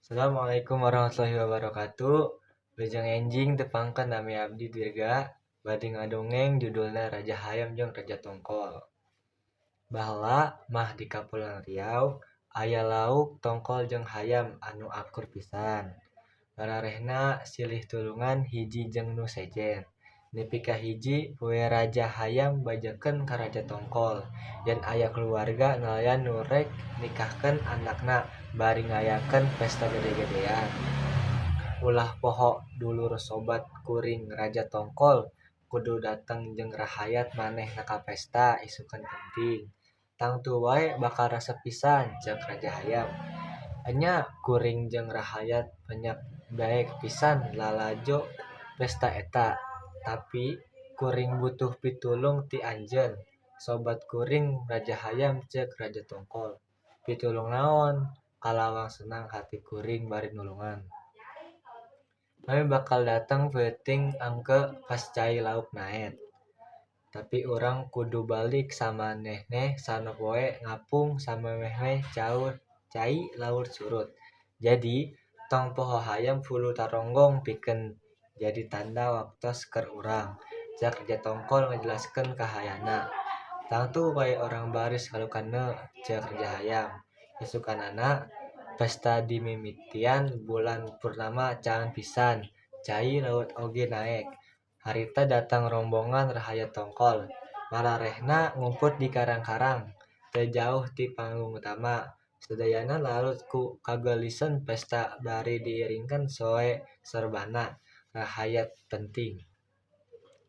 Assalamualaikum warahmatullahi wabarakatuh. Wilujeng enjing, tepangkeun, nami abdi Dirga, bade ngadongeng judulna Raja Hayam jeung Raja Tongkol. Baheula mah di Kapuloan Riau aya lauk tongkol jeung hayam anu akur pisan. Bararehna silih tulungan hiji jeung nu sejen. Nepi ka hiji poe Raja Hayam bajakeun ka Raja Tongkol yen aya kulawarga nelayan nu rek nikahkeun anakna bari ngayakeun pesta gede-gedean. Ulah poho dulur sobat kuring Raja Tongkol kudu dateng jeung rahayat manehna ka pesta isukan penting. Tangtu wae bakal resep pisan, ceuk Raja Hayam. Enya, kuring jeung rahayat penyak daek pisan lalajo pesta eta, tapi kuring butuh pitulung ti anjeun, sobat kuring Raja Hayam, ceuk Raja Tongkol. Pitulung naon? Kalawang senang hati kuring bari nulungan. Kami bakal dateng peuting angke pas cai laut naek. Tapi urang kudu balik samanehna sanapoe ngapung samemeh cai laut surut. Jadi, tong poho hayam hulu taronggong pikeun jadi tanda waktos keur urang, cek Raja Tongkol ngajelaskeun kahayangna. Tangtu wae urang baris ngalakukanna, ceuk Raja Hayam. Isukanana pesta dimimitian, bulan purnama caang pisan, cai laut oge naek. Harita datang rombongan rahayat tongkol. Mararehna ngumput di karang-karang teu jauh ti panggung utama. Sadayana larut ku kageulisen pesta bari diiringan soe serbana rahayat penting.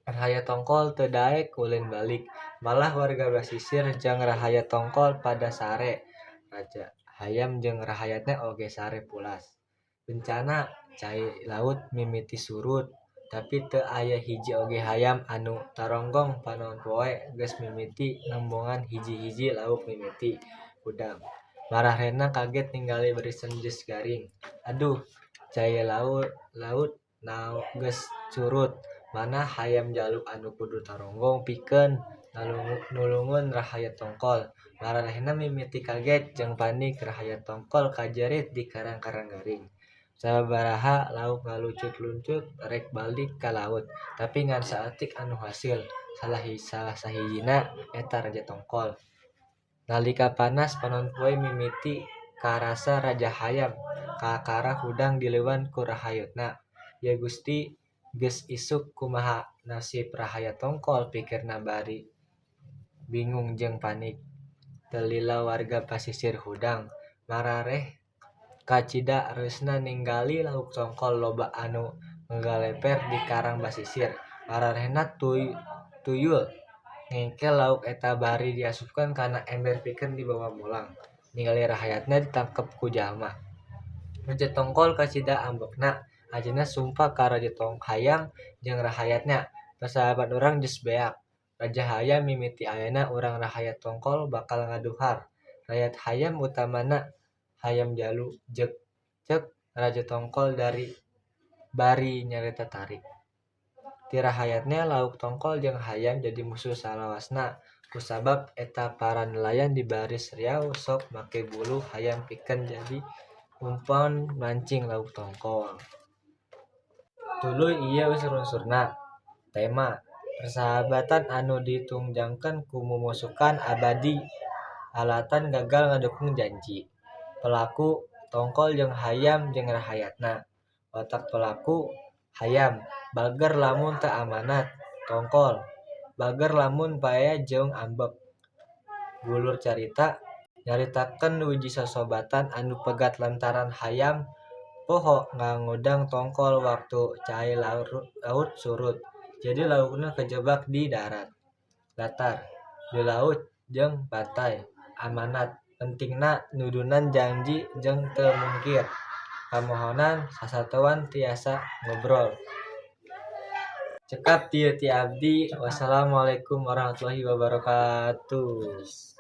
Rahayat tongkol teu daek ulin balik, malah warga basisir jeung rahayat tongkol pada sare. Raja Hayam jeung rahayatna oge sare pulas. Bencana, cai laut mimiti surut, tapi teu aya hiji oge hayam anu taronggong. Panon poe geus mimiti nembongan, hiji-hiji lauk mimiti hudang. Mararehna kaget ningali barisan geus garing. Aduh, cai laut geus surut, mana hayam jalu anu kudu taronggong pikeun nulungan rahayat tongkol? Mararehna mimiti kaget jeung panik, rahayat tongkol kajerit di karang-karang garing. Sababaraha lauk ngaluncur rek balik ka laut, tapi ngan saeutik anu hasil, salah sahijina eta Raja Tongkol. Nalika panas panon poe mimiti karasa, Raja Hayam kakara hudang dileuan ku rahayatna. Ya Gusti, geus isuk, kumaha nasib rahayat tongkol, pikirna bari bingung jeung panik. Teu lila warga pasisir hudang. Marareh kacida reusna ningali lauk tongkol loba anu ngagaleper di karang basisir. Mararehna tuyul ngengkel lauk eta bari diasupkeun kana ember pikeun dibawa mulang. Ningali rahayatna ditangkep ku jalma, Raja Tongkol kacida ambekna. Anjeunna sumpah ka Raja Hayam jeung rahayatna, "Persahabatan urang geus beak, Raja Hayam. Mimiti ayeuna urang rahayat tongkol bakal ngaduhar rahayat hayam, utamana hayam jalu," ceuk Raja Tongkol bari nyarita tarik. Ti rahayatna, lauk tongkol jeung hayam jadi musuh salawasna. Kusabab eta para nelayan di baris Riau sok make bulu hayam pikeun jadi umpan mancing lauk tongkol. Tuluy ieu unsur-unsurna. Tema: Persahabatan anu ditunjangkeun ku mumusuhan abadi. Alatan gagal ngadukung janji. Pelaku: tongkol jeung hayam jeung rahayatna. Watak pelaku: Hayam, bager lamun teu amanat. Tongkol, bager lamun paea jeung ambek. Gulur carita: Nyaritakeun wiji sosobatan anu pegat lantaran hayam poho ngangudang tongkol waktu cai laut surut, jadi laukna kajebak di darat. Latar: Di laut jeung pantai. Amanat: Pentingna nundunan janji jeung teu mungkir. Pamohonan sasatoan tiasa ngobrol. Cekap dieu ti abdi. Wassalamualaikum warahmatullahi wabarakatuh.